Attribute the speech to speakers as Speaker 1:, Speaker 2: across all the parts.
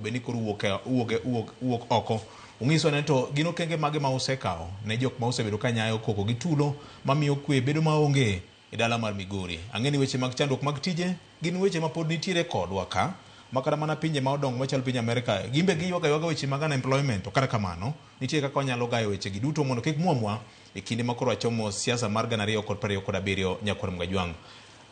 Speaker 1: Bed ni koro wuok, wuok, wuok, wuok oko. Ung'iswa ni to gin okenge mage ma usekawo ne jok ma osebedo ka nyayo koko gi tulo mamiyo kwe bedo maonge e dala mar Migori. Ang'e ni weche mag chandruok mag tije gin weche ma pod nitiere kodwa ka, ma kata mana pinje ma odongo machalo piny Amerka gin be giywago aywaga weche mag unemployment. To kata kamano, nitie kaka wanyalo gayo weche gi duto mondo kik mwomwa e kinde ma koro wachomo siasa mar 2027 Nyakwar Mgajwang'.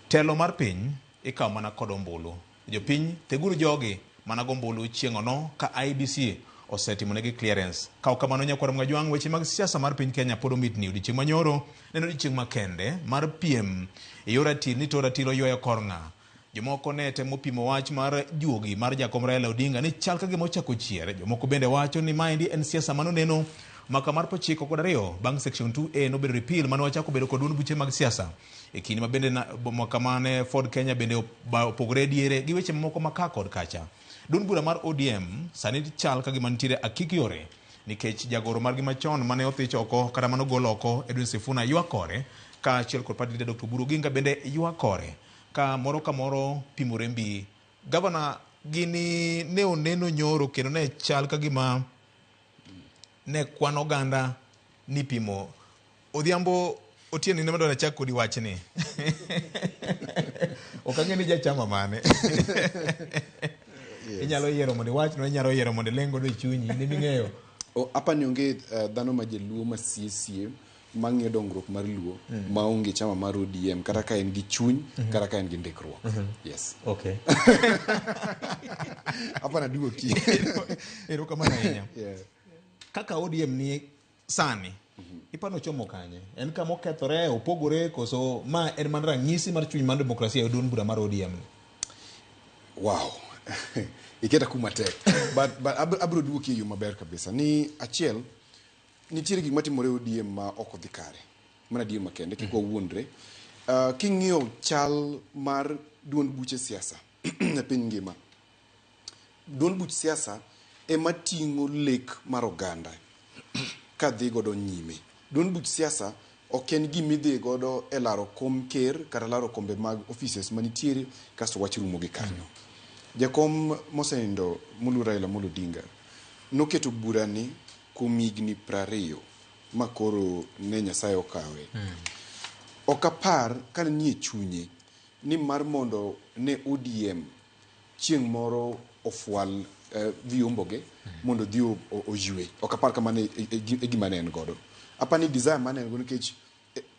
Speaker 1: Telo mar piny ikawo mana kod ombulu. Jopiny, theguru jogi mana gombulu chieng'ono ka IEBC osetimonegi clearance. Ka ok kamano Nyakwar Mgajwang' weche mag siasa mar piny Kenya pod omitni. Odiochieng' manyoro ne en odiochieng' makende mar piem e yor ratil ni to ratil oywayo kor ng'a. Jomoko ne temo pimo wach mar juogi mar jakom Raila Odinga ni chal ka gima ochako chier. Jomoko bende wacho ni maendi en siasa manoneno mwaka mar 92 bang' section 2A nobedo repeal mane wachako bedo kod duond buche mag siasa. E kinde ma bende mwaka mane Ford Kenya bende opogore diere gi weche mamoko ma ka kod kacha. Duond bura mar ODM sani chal ka gima nitiere akik yore nikech jagoro margi machon mane othich oko kata mane ogol oko Edwin Sifuna ywak kore kaachiel kod party leader Dr. Oburu Oginga bende ywak kore ka moro ka moro pimore mbi. Gavana gini ne oneno nyoro kendo ne chal ka gima ne kwan oganda nipimo Odhiambo Otieno in ema dwa nachak kodi wachni. Ok ang'e ni jachama mane.
Speaker 2: Yes.
Speaker 1: Inyalo yiero mondo iwachno, inyalo yiero mondo iling' godo e chunyi, in ema ing'eyo.
Speaker 2: Apa ni onge dhano ma jaluo ma sie sie mang'iyo dongruok mar luo maonge chama mar ODM kata ka en gi chuny kata ka en gi ndikruok. Yes.
Speaker 1: Okay.
Speaker 2: Apa naduoki.
Speaker 1: Erokamano ahinya.
Speaker 2: Yeah.
Speaker 1: Kaka ODM ni sani iparo ochomo kanye? En kama okethore, opogore koso ma en mana ranyisi mar chuny mar demokrasia e duond bura mar ODM ni?
Speaker 2: Wow. Iketa kuma tek. But abro duoki e yo maber kabisa. Ni achiel, nitiere gik matimore e ODM ma ok odhi kare. Mana adier makende, kik wawuondre. King'iyo chal mar duond buche siasa e piny ngima, Duond buch siasa ema ting'o lek mar oganda ka dhi godo nyime. Duond buch siasa ok en gima idhi godo e laro kom ker kata laro kombe mag offices manitiere kasto wach rumo gi kanyo. Jakom mosenindo moluor Raila Amolo Odinga noketo burani kuom higni 20 ma koro ne Nyasaye okawe. Ok apar ka ne nie chunye ni mar mondo ne ODM chieng' moro ofwal vyombo ge mondo odhi oywe. Ok apar ka mano e gima ne en godo. Apar ni desire mane en go nikech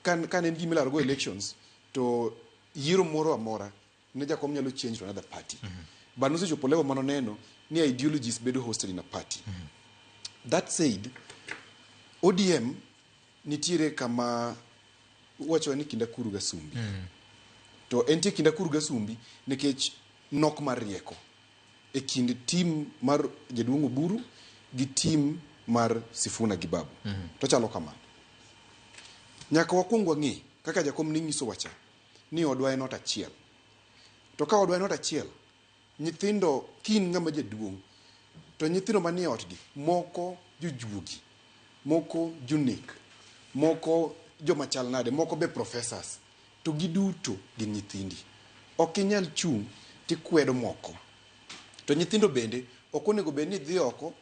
Speaker 2: ka ne en gima ilaro go elections to yiero moro amora ne jakom nyalo change to another party. But nosechopo level mane oneno ni ideologies bedo hosted in a party. That said, ODM nitiere kama wacho ni kind akuru ga sumbi. To entie kind akuru ga sumbi nikech nok mar rieko e kind team mar jaduong' Oburu gi team mar Sifuna gi Babu. To chalo kama. Nyaka wakwong wang'e kaka jakom ne nyiso wacha ni odwa en ot achiel. To ka odwa en ot achiel, nyithindo kin ng'ama jaduong' to nyithindo manie ot gi moko jojuogi, moko jonek, moko joma chal nade, moko be professors to giduto gin nyithindi. Ok inyal chung' tikwedo moko. To nyithindo bende ok onego bed ni dhi oko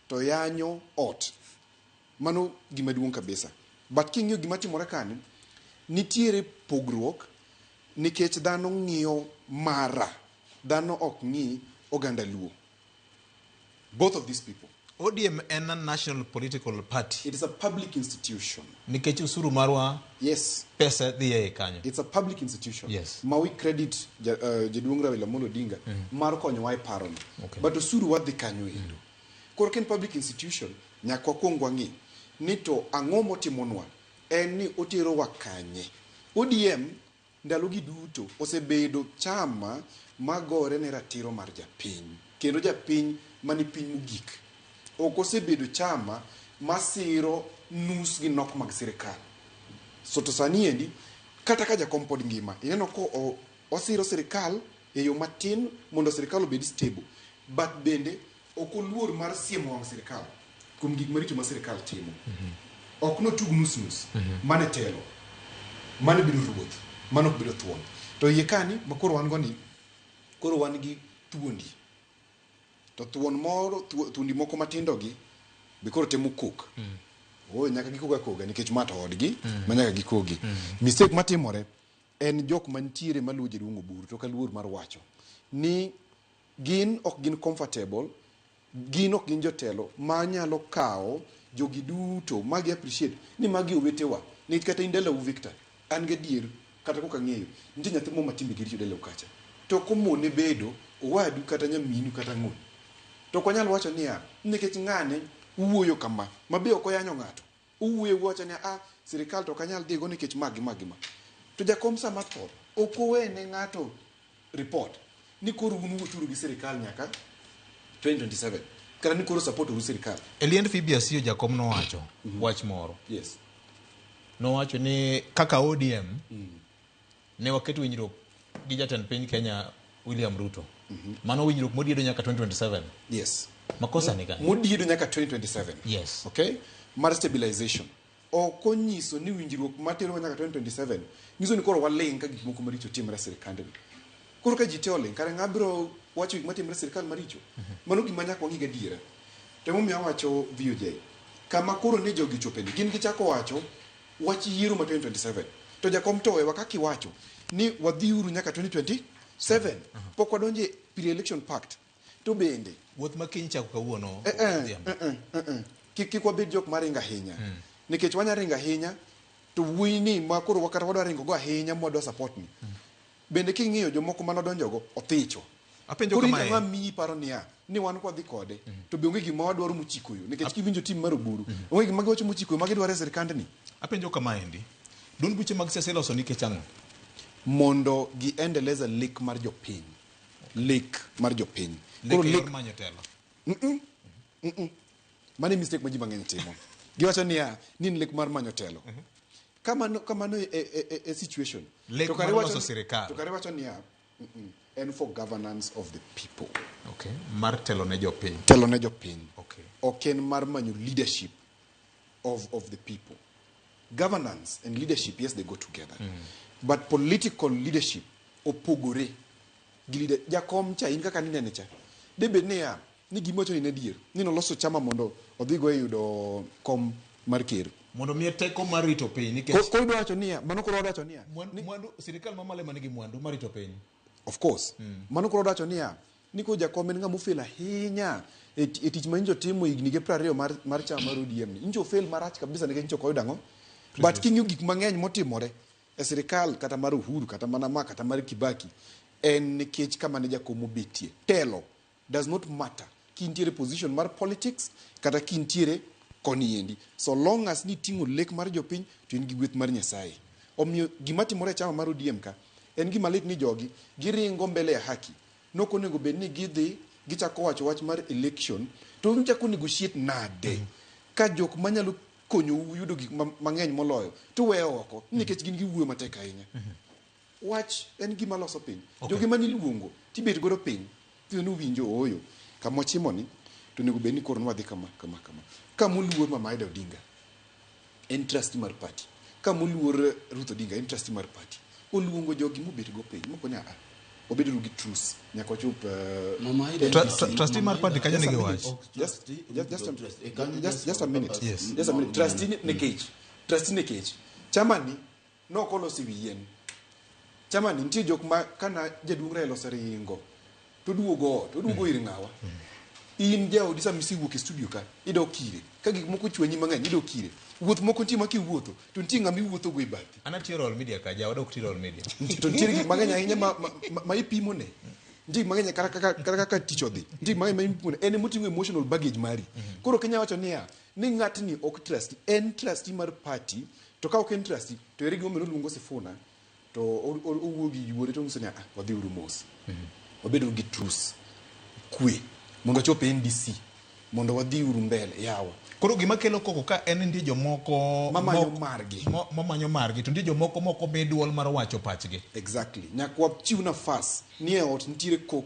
Speaker 2: to yanyo ot. Mano gima duong' kabisa. But king'iyo gima timore kani, nitiere pogruok nikech dhano ng'iyo mara, dhano ok ng'i oganda Luo. Both of these people.
Speaker 1: ODM en a national political party.
Speaker 2: It is a public institution.
Speaker 1: Nikech usuru marwa
Speaker 2: Yes.
Speaker 1: pesa dhi e kanyo.
Speaker 2: It's a public institution.
Speaker 1: Yes.
Speaker 2: Ma we credit jaduong' Raila Amolo Odinga mar konyowa e parono.
Speaker 1: Okay.
Speaker 2: But osuru wadhi kanyo endo. Koro ka en public institution, nyaka wakwong wang'i ni to ang'o motimonwa, en ni oterowa kanye. ODM ndalogi duto osebedo chama magore ne ratiro mar japiny kendo japiny mani piny mogik. Ok osebedo chama masiro nus gi nok mag sirikal. So to sani endi kata ka jakom pod ngima ineno ko osiro sirikal e yo matin mondo sirikal obed stable but bende ok oluor mar siemo wang' sirikal kuom gik maricho ma sirikal timo. Ok notug nus nus. Mano e telo. Mano bedo ruoth. Mano ok bedo thuon. To iye kani ma koro wan go ni, koro wan gi thuondi. To thuon moro, thuondi moko matindo gi be koro temo kok. Oh, nyaka gikog akoga nikech ma to odgi ma nyaka gikogi. Mistake matimore en jok mantiere maluwo jaduong' Oburu to kaluor mar wacho ni gin ok gin comfortable, gin ok gin jotelo manyalo kawo jogi duto ma gi appreciate ni magi owetewa. Nikech kata in dalau Victor, an gadier kata kok ang'eyo, nitie nyathi moro ma timbege richo dalau kacha. To ok omone bedo owadu kata nyaminu kata ng'oni. To ok wanyal wacho niya, nikech ng'ane wuoyo kama, ma be ok oyanyo ng'ato. Owuoyo wacho niya, ah, sirikal to ok anyal dhigo nikech ma gi ma gi ma. To jakom sama tho, ok owene ng'ato report ni koro un wuothuru gi sirikal nyaka 2027. Kata ni koro support uru sirikal.
Speaker 1: E liend Phoebe Asiyo jakom nowacho wach moro.
Speaker 2: Yes.
Speaker 1: Nowacho ni kaka ODM ne waketo winjruok gi jatend piny Kenya William Ruto. Mano winjruok modiedo nyaka 2027.
Speaker 2: Yes.
Speaker 1: Makosa ni kanye?
Speaker 2: Modiedo nyaka 2027.
Speaker 1: Yes.
Speaker 2: Okay? Mar stabilization. Ok onyiso ni winjruok materowa nyaka 2027 nyiso ni koro waling' ka gik moko maricho timore e sirkandni. Koro ka ji te oling', kare ng'a biro wacho gik matimore e sirkal maricho? Mano gima nyaka wang'i gadiera. To emomiyo awacho VOJ, kama koro ne jogi ochopeni, gin gichako wacho wach yiero ma 2027. To jakom to owewa kaka iwacho ni wadhiuru nyaka 2027. Pok wadonje pre-election pact. To bende
Speaker 1: Wuoth ma kiny chako kawuono. Odhiambo.
Speaker 2: Kik wabed jok maringo ahinya. Nikech wanya ringo ahinya to wuoyi ni ma koro kata wadwa ringo go ahinya mwadwa support ni. Bende king'iyo jomoko manodonjogo othicho.
Speaker 1: Apenjo
Speaker 2: Koro
Speaker 1: kamae.
Speaker 2: in ang'o miyi paro niya ni wan kwadhi kode to be onge gima wadwaro mochiko yo nikech kiwinjo tim mar Oburu onge gima giwacho mochiko yo ma gidwaro e sirkandni.
Speaker 1: Apenjo kamaendi. Duond buche mag siasa iloso nikech ang'o?
Speaker 2: Mondo giendeleza lek mar jopiny. Lek mar jopiny.
Speaker 1: Lek e yor manyo telo.
Speaker 2: Mano e mistake ma ji mang'eny timo. Giwacho niya, ni en lek mar manyo telo. Kamano, kamano e situation.
Speaker 1: Lek
Speaker 2: To kare
Speaker 1: mar
Speaker 2: iwacho
Speaker 1: loso
Speaker 2: ni-
Speaker 1: sirikal.
Speaker 2: To kare iwacho niya, en for governance of the people.
Speaker 1: Okay. Mar telo ne jopiny.
Speaker 2: Telo ne jopiny.
Speaker 1: Okay.
Speaker 2: Ok en mar manyo leadership of the people. Governance and leadership, yes, they go together. But political leadership opogore gi leader. Jakom cha, in kaka ninene cha, debed niya, ni gima wacho ni en adier, ni noloso chama mondo odhi go e yudo kom mar ker.
Speaker 1: Mondo miye teko mar rito piny nikech
Speaker 2: Koro idwa wacho niya, mano koro wadwa wacho niya,
Speaker 1: mwandu sirikal mamalo ema nigi mwandu mar rito piny.
Speaker 2: Of course. Mano koro wadwa wacho niya, ni koro jakom en ng'ama ofel ahinya e tich ma nyocha otimo higni ge 20 mar chama mar ODM ni. Nyocha ofel marach kabisa nikech nyocha ok oyudo ang'o. But king'iyo gik mang'eny motimore e sirikal kata mar Uhuru kata mana ma kata mar Kibaki en nikech kama ne jakom obetie. Telo does not matter kintiere position mar politics kata kintiere koni endi. So long as ni iting'o lek mar jopiny to in gi gweth mar Nyasaye. Omiyo gima timore e chama mar ODM ka en gima lit ni jogi giringo mbele ya haki. Nok onego bed ni gidhi gichako wacho wach mar election to gichako negotiate nade ka jok manyalo konyou yudo gik mang'eny moloyo to weyo oko nikech gin giwuoyo matek ahinya. Wach en gima loso piny. Jogi mane iluongo tibet godo piny tiyo ni uwinjo ooyo kama wachimo ni to onego bed ni koro nwadhi kama kama kama. Kama oluor Mama Aida Odinga en trustee mar party. Kama oluor Ruth Odinga en trustee mar party. Oluongo jogi mobet go piny moko ni a wabedo gi truce nyaka wachop
Speaker 3: Mama Aida
Speaker 1: Trustee mar party kanyo nigi wach.
Speaker 2: Just a minute.
Speaker 1: Yes.
Speaker 2: Just a minute. Trustee nikech. Trustee nikech. Chama ni nok olosi wi yien. Chama ni nitie jok ma kana jaduong' Raila oseringo to duogo ot, oduogo ir ng'awa. In jaodi sama isewuok e studio ka, idok ire. Ka gik moko ochwanyi mang'eny, idok ire. Wuoth moko nitie ma kiwuotho, to nitie ng'ama iwuotho go e bathi.
Speaker 1: An atiyo Royal Media ka, jaoda ok ti Royal Media.
Speaker 2: To nitiere gik mang'eny ahinya ma ipimone. Nitie gik mang'eny kata kaka tich odhi. Nitie gik mang'eny ma ipimone. En emoting'o emotional baggage mari. Koro ok inyal wacho niya, ni ng'atni ok trustee. En trustee mar party, to ka ok en trustee, to ere gimomiyo noluongo Sifuna, to owuo gi yuore to onyiso ni, ah, wadhi uru mos. Wabed uru gi truce, kwe, mondo wachop e NDC, mondo wadhi uru mbele, yawa.
Speaker 1: Koro gima kelo koko ka en nitie jomoko
Speaker 2: Mamanyo margi.
Speaker 1: Mamanyo margi, to nitie jomoko mok omi duol mar wacho pachgi.
Speaker 2: Exactly. Nyaka wachiw nafas ni e ot nitiere koko.